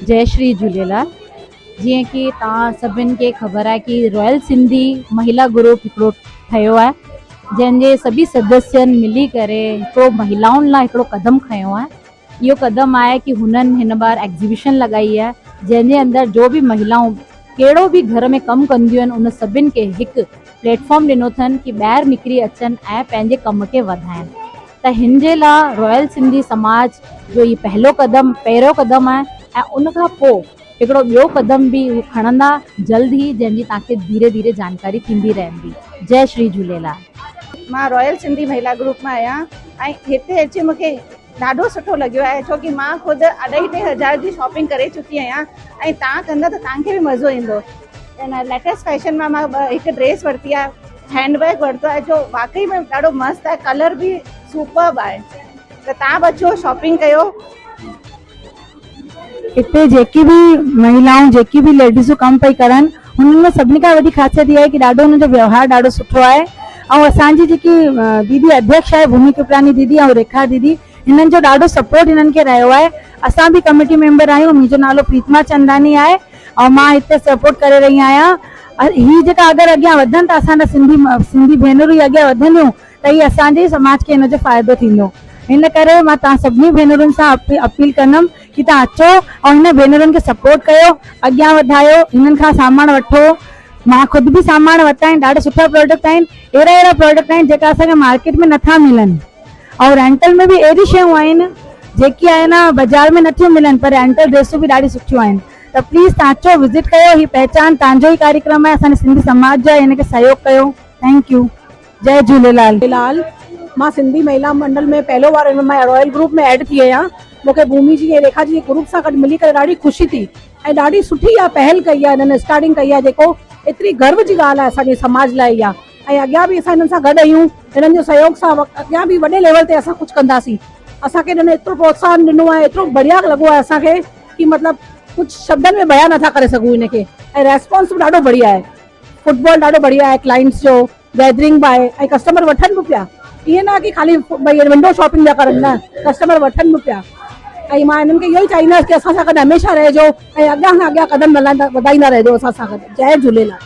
جئي شري جهوليلال جيئن ڪي توهان سڀن کي خبر آهي ڪي رائل سنڌي مهلا گروپ هڪڙو ٺهيو آهي جنهن جي سڀي سدسين ملي ڪري هڪڙو مهلائن لاء هڪڙو قدم کنيو آهي اهو قدم آهي ڪي هنن هن بار ايگزيبيشن لڳائي آهي جنهن جي اندر جو به مهلائون ڪهڙو به گهر ۾ ڪم ڪنديون آهن ان سڀن کي هڪ پليٽ فارم ڏنو اٿن ڪي ٻاهر نڪري اچن ۽ پنهنجي ڪم کي وڌائن ته هن جي لاء رائل سنڌي سماج جو هي پهلو قدم پهريون قدم آهي ۽ ان کان پوء هڪڙو ٻيو قدم به هو کڻندا جلد ئي جنهن جي توهان کي ڌيري ڌيري جانڪاري ٿيندي رهندي جئي شري جهوليلال. مان رائل سنڌي مهلا گروپ مان آهيان ۽ هتي اچي مون کي ڏاڍو سٺو لڳيو آهي ڇو ڪي مان خود اڍائي ٽي هزار جي شاپنگ ڪري چڪي آهيان ۽ توهان ڪندا ته توهان کي به مزو ايندو ان ليٽيسٽ فيشن مان مان هڪ ڊريس ورتي آهي هينڊ بيگ ورتو آهي جو واقعي ۾ ڏاڍو مست آهي ڪلر به سپرب آهي ته توهان به اچو شاپنگ ڪيو. هتي جيڪي به مهلائون جيڪي به ليڊيزون ڪم پئي ڪرن هنن ۾ سڀني کان وڏي خاصيت اها آهي ڪي ڏاڍو هنن جو ويوهار ڏاڍو سٺو آهي ۽ اسان جي جيڪي ديدي اڌيڪش آهي ڀومي ڪرپلاني ديدي ۽ ريکا ديدي هنن جو ڏاڍو سپورٽ هنن کي رهيو آهي اسان به ڪميٽي ميمبر آهيون منهنجو نالو پريتما چنداني آهي ۽ مان هتي سپورٽ ڪري رهي آهيان هي جيڪا اگر اڳيان وڌن ته اسان جا سنڌي سنڌي ڀينرون ئي اڳيان وڌنديون ته هي اسان جي سماج کي هن جو فائدو ٿيندو ان ڪري مان توهان سڀني ڀينرن سان اپيل ڪندم ڪي توهان اچو ۽ هن ڀينرن کي سپورٽ ڪيو اڳيان وڌايو هنن کان سامان وٺو مان خود به سامان ورتا آهن ڏاڍا سٺا پراڊڪٽ آهن اهڙا اهڙا پراڊڪٽ آهن جيڪا اسان کي مارڪيٽ ۾ نٿا ملن ۽ رينٽل ۾ به اهڙي شيون آهن جيڪي آهي نه بازار ۾ نٿيون ملن پر رينٽل ڊريسون به ڏاڍي سٺيون آهن ته پليز توهان اچو وزٽ ڪيو هي پهچان توهان جو ئي ڪاريڪرم آهي اسان جي سنڌي سماج جو آهي هن کي سهيوگ ڪيو thank you جئي جهوليلال. لال مان سنڌي مهلا منڊل ۾ پهلو وار ان مان رائل گروپ ۾ ايڊ ٿي آهيان مون کي ڀومي جي ۽ ريکا جي گروپ سان گڏ ملي ڪري ڏاڍي خوشي ٿي ۽ ڏاڍي سٺي اها پهل ڪئي آهي انهن اسٽارٽنگ ڪئي آهي جيڪو ايتري گرو جي ڳالهه آهي اسان جي سماج لاء اها ۽ اڳيان به اسان هنن سان گڏ آهيون هنن جو سهيوگ سان اڳيان به وڏي ليول تي اسان ڪجهه ڪنداسين اسان کي هنن ايترو پروتساهن ڏنو آهي ايترو بڙيا لڳو آهي اسان کي ڪي مطلب ڪجهه شبدن ۾ بيان نٿا ڪري سگهون هن کي ۽ ريسپانس به ڏاڍو بڙيا آهي فٽبال ڏاڍو بڙيا آهي ڪلائنٽس جو گيدرنگ به آهي ۽ ڪسٽمر وٺن به پيا ائين نه ڪي خالي ڀئي ونڊو شاپنگ پيا ڪرن نه ڪسٽمر وٺن به پيا ۽ مان هنن کي اهو ئي چاهيندس ڪي اسان سان گڏ هميشه رهجو ۽ اڳيان کان اڳيان قدم وڌائيندا رهجو اسان سان گڏ جئي جهوليلال.